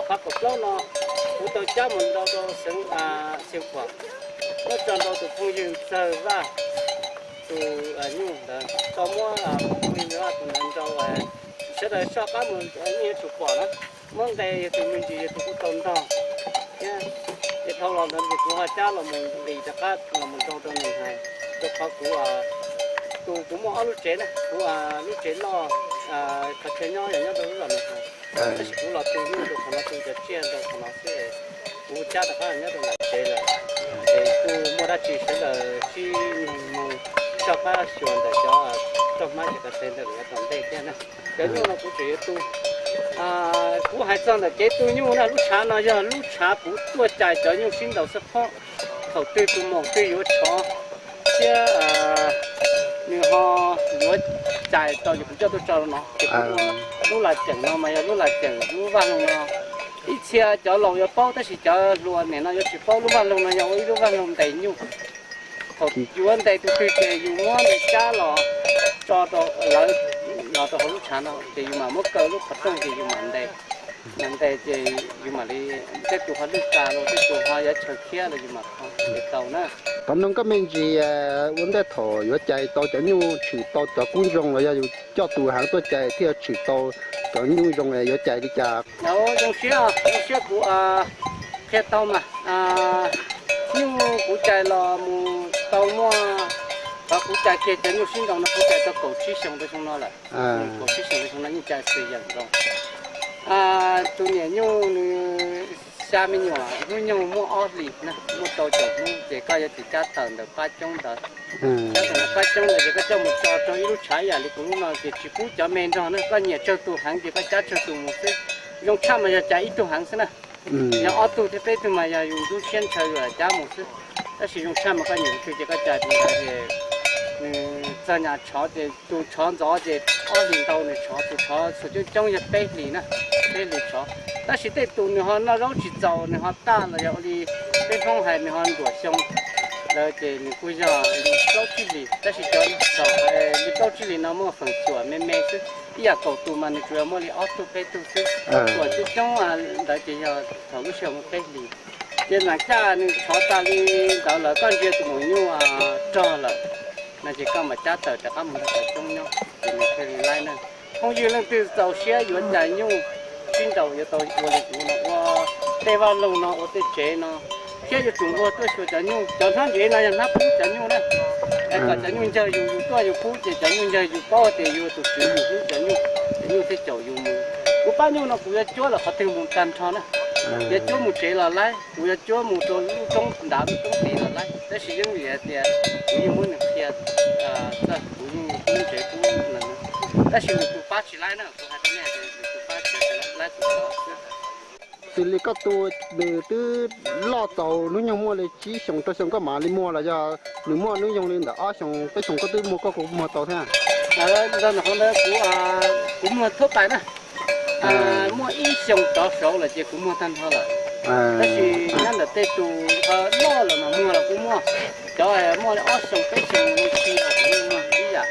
Qhov kaum plaub no kuv tau cab mus nrau rau xeev Xeev Khuam, muab tso nrau tus phooj ywg Ntxawg Vaj tus nyuj ntawd, tau muab phooj ywg Ntxawg Vaj tus ntawd nrau, sawv daws soj qab mus yeej yuav tsum pom na. Muab nqe yog tus me ntsis yog tus kuj tau ntog thiab. Ces dhau los ntawd ces kuv ho cab los mus nqis rov qab los mus nrau rau nws hais, rau qhov kuv tus kuv muaj ob lub tsev na, kuv lub tsev loj, qhov chaw nyob yog nyob rau lub zos nws hais, tab sis kuv los tu nyuj rau qhov no, tu cov tsiaj rau qhov no xwb, kuv cab rov qab nyob rau nram tsev lawm. Ces kuj muaj dab tsi sawv daws sib nug mus soj qab xyuas ntawm cov roj hmab ces qhov tsev ntawd lawm yav tom ntej thiab na. Cov nyuj no kuv tseem yuav tu. Kuv hais txog ntawm kev tu nyuj na, lub tshav no yog lub tshav kuv tuaj cais cov nyuj sib nraus xab phob thaum twg tus maum twg yuav tshov thiab nws ho yuav cais tau ces kuv coj tuaj tso rau no. Ces kuv ua lub laj ceem no mas yog lub laj ceem lub vaj loog no. Ib txhia cov laus yuav paub tab sis cov hluas nim no yuav tsis paub lub vaj loog no yog ua ib lub vaj loog ntes nyuj. Thaum yuav ntes tus twg ces yus muab nws cab los tso rau lawv, los rau hauv lub tshav no ces yus mam muab kaw lub qhov rooj ces yus mam ntes. Mam ntes ces yus mam li, tej tus ho lwj tas los tej tus ho yuav chaw khiab los yus mam kho ces tau na. Thov nug koj me ntsis, ua ntej thaum yuav cais tau cov nyuj tshwm tau cov kub zoo los yog yus coj tus heev tuaj cais thiaj tshwm tau cov nyuj zoo yuav cais li cas? Zoo siab, zoo siab kuv qhia tau mas. Nyuj kuv cais los mus tau muaj, qhov kuv cais kiag cov nyuj sib nraus no kuv cais tau kaum tsib xyoos rau xyoo no lawm. Kaum tsib xyoos rau xyoo no yeej cais xwm yeem nkaus. Tus niam nyuj nws xya me nyuam, hnub nyoog muaj ob hlis na, muaj rau caum hnub ces koj yuav tsum cab tawm ntawm pab coob ntawd. Cab tawm ntawm pab coob ntawd ces koj coj mus tso rau ib lub tshav ib yam li kuv lub no ces tsis pub cov me nrog na, koj nyiam tsawg tus heev ces koj cab tsawg tus mus xwb. Zoo tshaj mas yog cais ib tug heev xwb na. Yog ob tug thiab peb tug mas yog yus ntub siab ntshaw yus lam cab mus xwb. Tab sis zoo tshaj mas koj nyiam tus twg ces koj cais tus ntawd ces nws txog nyas tshov ces tus tshov ntxov ces ob hlis ntau nws tshov, tus tshov txhua coob coob yog peb hlis na, peb hlis tshov. Tab sis tej tus nws ho noj zaub tsis txaus nws ho taj los yog ua li peb Hmoob hais nws ho nruam xyoo lawm ces nws kuj yog li plaub tsib hlis, tab sis cov txaus li plaub tsib hlis no muaj feem xyuam me me xwb. Ib yam kaum tus mas nws tsuas yog muaj li ob tug peb tug xwb. Xyuam coob coob ntawd ces yog thaum lub sij hawm muaj peb hlis. Ces nram caj nws tshov tas li ntawd lawm koj ntsia tus maum nyuj rog lawm no ces koj mam cab tawm rov qab mus nrog cov coob nyob ces nws thiaj li laib na. Phooj ywg leej twg txaus siab yuav cais nyuj sib nraus yuav tau ua li kuv no, ua tej vaj loog no, ua tej tsev no, thiab yuav tsum nquag tuaj xyuas cov nyuj. Cov hnab ntsev no yog hnab pub cov nyuj na. Es kom cov nyuj ncawg yus, yus tuaj yus pub ces cov nyuj ncawg yus paub tias yus tus tswv yus hlub cov nyuj, cov nyuj thiaj caum yus mus. Kuv pab nyuj no kuv yuav cuab lawm qhov twg mus tag nrho na. Yuav cuab mus tsev los laib, kuv yuav cuab mus rau lub roob nrad lub roob tid los laib, tab sis yeej vim hais tias kuv yeej muab nws qhia txog kuv yeej pub ntsev pub no. Tab sis nws tus pab tsis laib na, kuv hais rau nej tias nws tus pab tsis laib, laib tus tod xwb. Xws li koj tu, nws twb loj txaus hnub nyoog muaj li tsib xyoos rau xyoo koj mam li muag los yog nws muaj hnub nyoog li ntawm ob xyoos peb xyoos koj twb muag koj kuj muag tau thiab? Ntawd kuv, kuv muag thuab pais na. Muaj ib xyoos rov saud lawm ces kuv muag tag nrho lawm. Tab sis nyob ntawm tej tus loj lawm mas muag los kuj muaj. Cov muaj li ob xyoos peb xyoos li tsis los kuv yeej muag ib yam.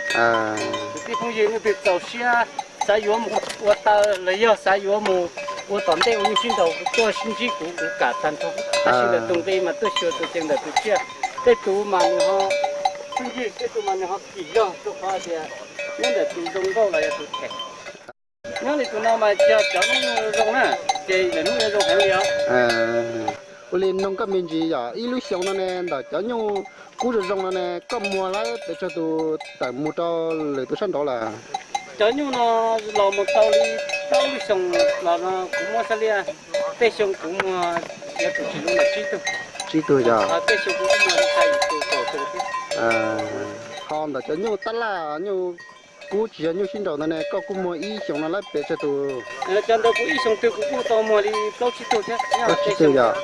Tus tij phooj ywg leej twg txaus siab xav yuav mus ua taw los yog xav yuav mus ua tom ntej ua nyuj sib nraus tuaj sib ntsib kuv, kuv kam tag nrho. Tab sis ntawm tus nqi mas tuaj xyuas tus ceev ntawm tus tsiaj. Tej tus mas nws ho phooj ywg, tej tus mas nws ho kim zog rau qhov tias nyob ntawm tus zoo nkauj los yog tus them. Nyob li tus no mas yog cov hnub zoo na, ces lawv hnub yuav zoo heev li os. Ua li noog koj me ntsis yog ib lub xyoo no ne ntawm cov nyuj kub zoo zoo no ne koj muag laib pes tsawg tus tawm mus rau lwm tus sab nraud lawm? Cov nyuj no los mus tau li plaub lub xyoo los no kuv muab xab liaj, tej xyoo kuv muag yuav tsum tsis luv ntawm tsib tug. Tsib tug yog? Tej xyoo kuv muag li xya yim tus kaum tus thiab. Ho ntawm cov nyuj tab laj nyuj kub tsis yog nyuj sib nraus ntawd ne koj kuj muag ib xyoos no laib pes tsawg tus? Cov ntawd kuv ib xyoos twg kuv kuj tau muag li plaub tsib tug thiab. Plaub tsib tug yog?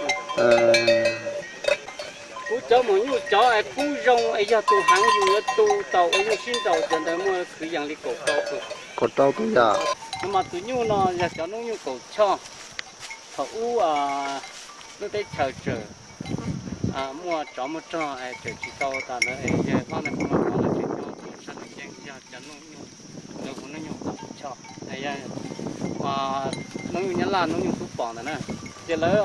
Kuv cov maum nyuj cov es kub zoo es yog tus heev yus yuav tu tau ua nyuj sib nraus cov ntawd muaj kwv yees li kaum rau tus. Kaum rau tus yog? Mas tus nyuj no yog cov noob nyuj kaum choj. Thaum ub lub teb chaws tseem muaj tsov muaj rog es tseem tsis tau tas ntawd es yawg hlob ntawd kuj los tseem nyob tus sab nws yeej yog cov noob nyuj. Hnub nyoog, hnub nyoog Nyab Laj hnub nyoog tub pom ntawd na, ces lawv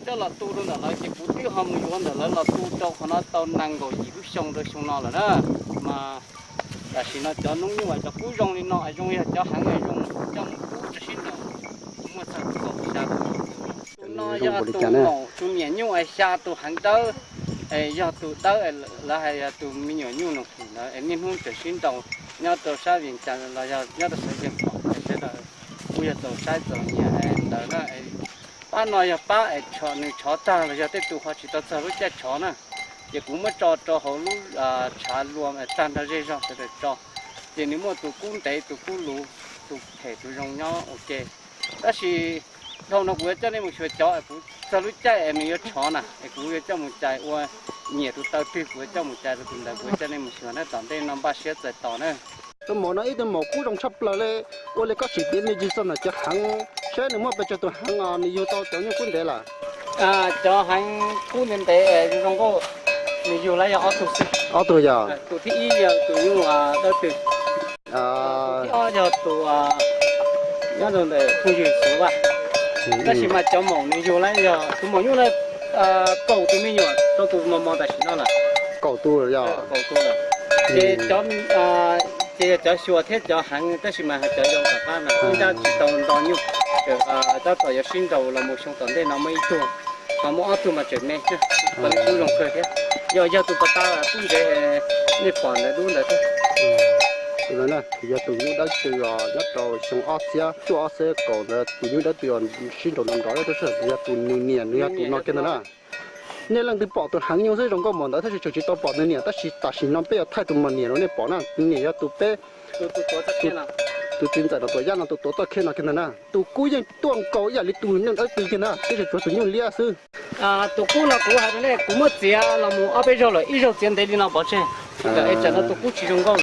coj los tu rau ntawm lawv ces kuv twb ho mus yuav ntawm lawv los tu rau qhov no tau nees nkaum yim lub xyoo rau xyoo no lawm na. Mas tam sim no cov hnub nyoog uas cov kub zoo li no zoo yog cov heev zoo coj mus kub rau sib nraus, muaj txog kaum xya tus. Tus no yog tus maum tus niam nyuj es xya tus heev dawb, es yog tus dawb lawv hais yog tus me nyuam nyuj no ntawd es niaj hnub tseem sib nraus nyob rau sab Vias Cas los yog nyob rau sab Vias Cas sawv daws kuj yog tau saib txom nyem ntawd na. Pab no yog pab es nws tshov tag los yog tej tus ho tsis tau txog lub caij tshov na, ces kuv muab tso rau hauv lub tshav lua tag nrho zej zog sawv daws tso, ces nws muaj tus kub ntev tus kub luv, tus phem tus zoo nyob ua ke. Tab sis dhau no kuv yuav coj nej mus xyuas cov es kuv txog lub caij es nws yuav tshov na es kuv yuav coj mus cais ua, nyiam tus taw twg kuv yuav coj mus cais rau tus ntawd, kuv yuav coj nej mus xyuas na, tom ntej no npaj siab txais tos na. Tus maum no ib tug maum kub zoo tshaj plaws li, ua li koj tsis piav me ntsis txog ntawm cov heev, saib nws muaj pes tsawg tus heev os, nws yug tau cov nyuj kub ntev lawm. Cov heev kub ntev ntev zoo zoo nkauj, nws yug lawm yog ob tug xwb. Ob tug yog? Tus thib ib yog tus nyuj dawb twg, tus thib ob yog tus nyob rau ntawm phooj ywg Xub Vaj. Tab sis mas cov maum nws yug lawm yog tus maum nyuj na, kaum tus me nyuam rau tus mos mos tam sim no lawm. Kaum tus yog? Kaum tus lawm. Ces cov, ces yog cov xyuas thiab cov heev tab sis mas cov zoo tom qab no ib nrab tsis tau nto nyuj, tab tom yuav sib nraus los mus xyoo tom ntej no muaj ib tug, ho muaj ob tug mas tseem me, tus zoo kawg thiab. Yog, yog tus pas tas kub ntsev nej pom ntawd dub ntawd thiab. Tus no yog tus nyuj dawb twg os, nyob rau xyoo ob txhiab cuaj ob txhiab kaum ntawd, tus nyuj dawb twg os sib nraus nrov nrov, tab sis yog tus nws niam nws yog tus no kiag ntag na. Nej leej twg pom tus heev nyuj xwb zoo nkauj npaum ntawd tab sis tseem tsis tau pom nws niam, tab sis tam sim no peb yuav thaij tus mas niam rau nej pom na. Nws niam yog tus peb, tus txiv ntxawm no, tus yaj no, tus tuav txoj khej no kiag ntag na. Tus kub yeej tuaj nkaus ib yam li tus nyuj dawb twg kiag ntag, tab sis tsuas tus nyuj liab xwb. Tus kub no kuv hais rau nej, kuv muab txiav los mus ob peb zaug lawm, ib zaug txiav ntev li no pov tseg, es tsam no tus kub tsis zoo nkauj.